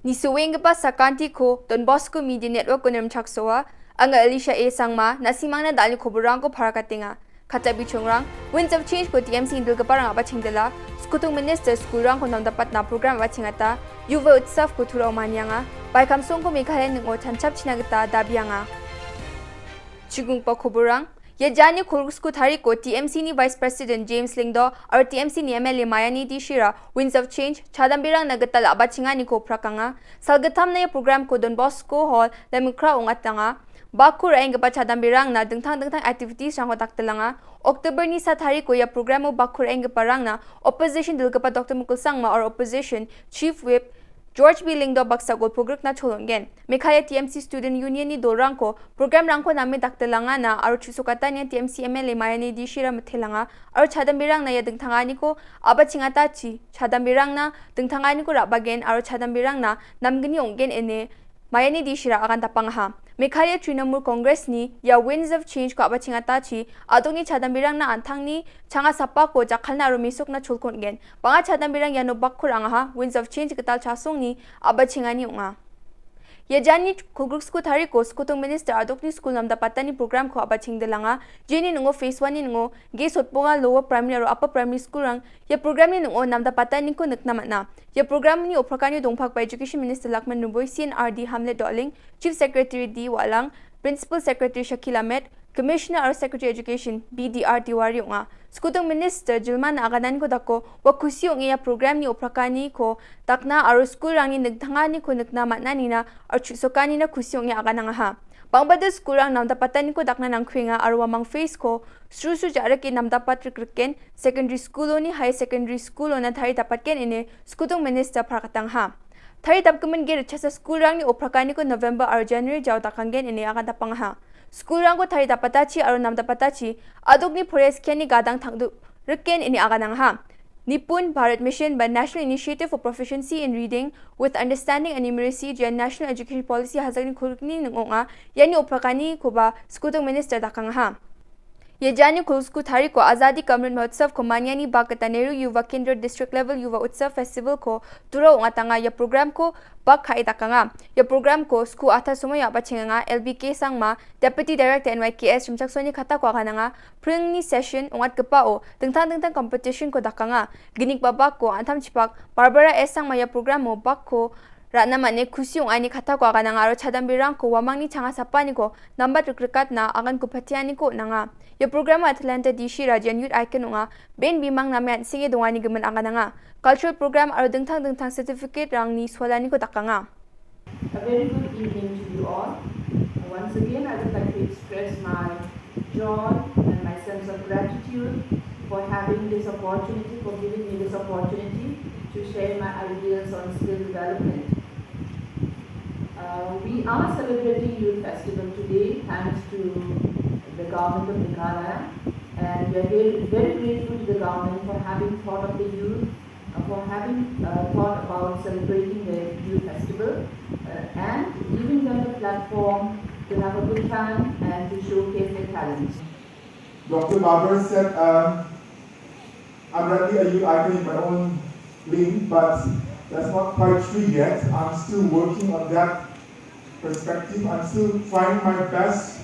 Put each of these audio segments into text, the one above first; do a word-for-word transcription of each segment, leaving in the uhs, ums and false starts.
Nisoenggipa sakantiko Don Bosco Media Network-o rimchaksoa, anga Alicia A Sangma, na·simangna da·alni koborrangko parakatenga. Kata bichongrang, Winds of Change-ko T M C indilgiparang a·bachengdila, skutung minister skulrangko namdapatna program a·bachengata, Yuva Utsav-ko Turao manianga, Baikamsongko Meghalaya ning·o chanchapchina gita dabianga. Chigunggipa koborrang, ia jani kolgriksku tariko T M C-ni Vice President James Lyngdoh aro T M C-ni M L A Mayani Dishira Winds of Change chadamberangna gital a·bachenganiko prakanga. Salgittamna ia programko Don Bosco Hall, Lemingkra ong·atanga. Bakko ra·enggipa chadamberangna dingtang dingtang activities-rangko daktilanga. October-ni sa tariko ia programo bakko ra·enggiparangna opposition dilgipa Doctor Mukul Sangma aro opposition chief whip George B Lyngdoh baksa golpogrikna cholon·gen. Meghalaya T M C Student Union-ni dolrangko programrangko name daktilangana aro chu·sokatanian T M C M L A Mayani Dishira mitelanga aro chadamberangna ia dingtanganiko a·bachengatachi, chadamberangna dingtanganiko ra·bagen aro chadamberangna namgni ong·gen ine Mayani Dishira agandapangaha. Meghalaya Trinamool Congress-ni ia Winds of Change-ko a·bachengatachi, a·dongni chadamberangna an·tangni changasapako jakkalna aro mesokna cholko on·gen. Bang·a chadamberang iano bakko ra·angaha, Winds of Change gital chasongni a·bachengani ong·a. Ia jani kolgriksku tariko skutung minister a·dokni skul namdapatani programko a·bachengdilanga, jeni ning·o phase one-ni ning·o ge sotbonga Lower Primary aro Upper Primary School-rang ia programni ning·o namdapataniko nikna man·a. Ia programni oprakanio dongpakba Education Minister Lakman Rumboi, C N R D Hamlet Dohling, Chief Secretary D Walang, Principal Secretary Shakil Ahmed, Commissioner aro Secretary Education B D R Tiwari ong·a. Skutung Minister jilman agananiko dako ua kusi ong·e ia programni oprakaniko dakna aro skulrangni ningtanganiko nikna man·anina aro chu·sokanina kusi ong·e aganangaha. Bang·bade skulrang namdapataniko dakna nangkuenga aro uamang phase-ko sru sru ja·rike namdapat rikriken, secondary school-oni higher secondary school-ona tari dapatgen ine skutung minister parakatangaha. Tari dapgimin ge ritchasa skulrangni oprakaniko November aro January jao dakanggen ine agandapangaha. Skulrangko tari dapatachi aro namdapatachi a·dokni poreskiani gadang tangdu riken ine aganangaha. Nipun Bharat Mission ba National Initiative for Proficiency in Reading with Understanding and Numeracy jean National Education Policy hazakni kurikni ning·o ong·a, iani oprakanikoba skutung minister dakangaha. Ia jani kolgriksku tariko Azadi Ka Amrit Mahotsav-ko maniani bak gita Nehru Yuva Kendra District Level Yuva Utsav Festival-ko Turao ong·atanga. Ia programko bak ka·e dakanga. Ia programko sku a·ta somoio a·bachenganga. L B K Sangma, Deputy Director N Y K S rimchaksoani katako agananga. Pringni session ong·atgipao dingtang dingtang competition-ko dakanga. Gnikba bakko an·tamchipak Barbara S Sangma ia programo bakko ra·na man·e kusi ong·ani katako agananga aro chadamberangko uamangni changasapaniko nambat rikrikatna aganko patianiko on·anga. Ia programo Atlanta D C Rajian Youth Icon ong·a. Ben bimang name an·senge dongani gimin agananga. Cultural program aro dingtang dingtang certificate-rangni sualaniko dakanga. A very good evening to you all. Once again, I would like to express my joy and my sense of gratitude for having this opportunity, for giving me this opportunity to share my ideas on skill development. Uh, we are celebrating Youth Festival today thanks to the government of Meghalaya, and we are very, very grateful to the government for having thought of the youth, uh, for having, uh, thought about celebrating the Youth Festival, uh, and giving them the platform to have a good time and to showcase their talents. Doctor Barbara said, um, I'm already a youth icon in my own lane, but that's not quite true yet. I'm still working on that perspective. I'm still trying my best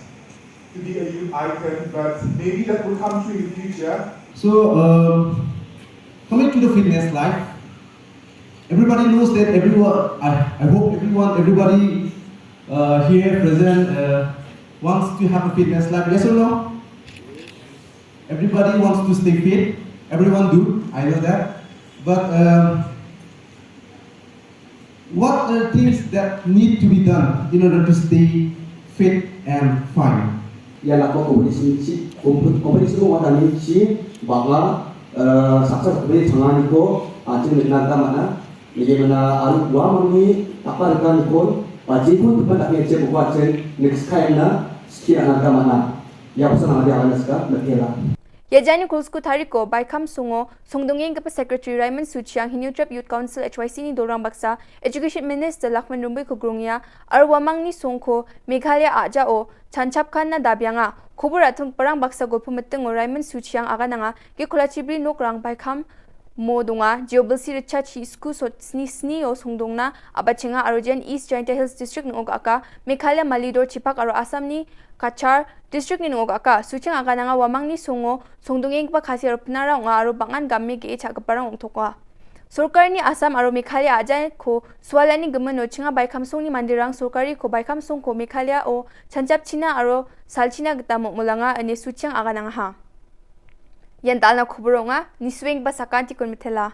to be a youth icon, but maybe that will come true in the future. So, um, coming to the fitness life, everybody knows that everyone, I, I hope everyone, everybody, uh, here present, uh, wants to have a fitness life. Yes or no? Everybody wants to stay fit. Everyone do. I know that. But, um, what are things that need to be done in order to stay fit and fine? Ia lako competition chi, compe-, competition ko watani chi bang·a, eh, saksa sakbri changaniko an·ching nikna gita man·a. Nige mana aro uamangni dakba rikraniko ba jekon gipa dakengchim uko an·ching nikskaenna skie ra·na gita man·a. Ia baksa nangade awareness-ko mitela. Ia jani kolgriksku tariko Baikamsongo songdongenggipa Secretary Raymond Suchiang, Hynniewtrep Youth Council H Y C-ni dolrang baksa, Education Minister Lakman Rumboi Kugrongia aro uamangni songko Meghalaya a·jao chanchapkanna dabianga. Kobor ra·tomgiparang baksa golpo mitingo Raymond Suchiang agananga, ge kolachibri nokrang Baikam mo donga, jio bilsi ritchakchi sku sotni snio songdongna a·bachenga aro jean East Jaintia Hills District ning·o ga·aka, Meghalaya Malidor chipak aro Assamni Cachar District-ni ning·o ga·aka. Sucheng agananga uamangni songo songdongenggipa kasi aro pinara ong·a aro bang·an game ge·e cha·giparang ong·toka. Sorkarini Assam aro Meghalaya a·jako sualani gimino chinga Baikamsongni manderang sorkariko Baikamsongko Meghalayao chanchapchina aro salchina gita mo·molanga ine Sucheng aganangaha. Ian dalna kobor ong·a, nisuenggipa sakantikon mitela.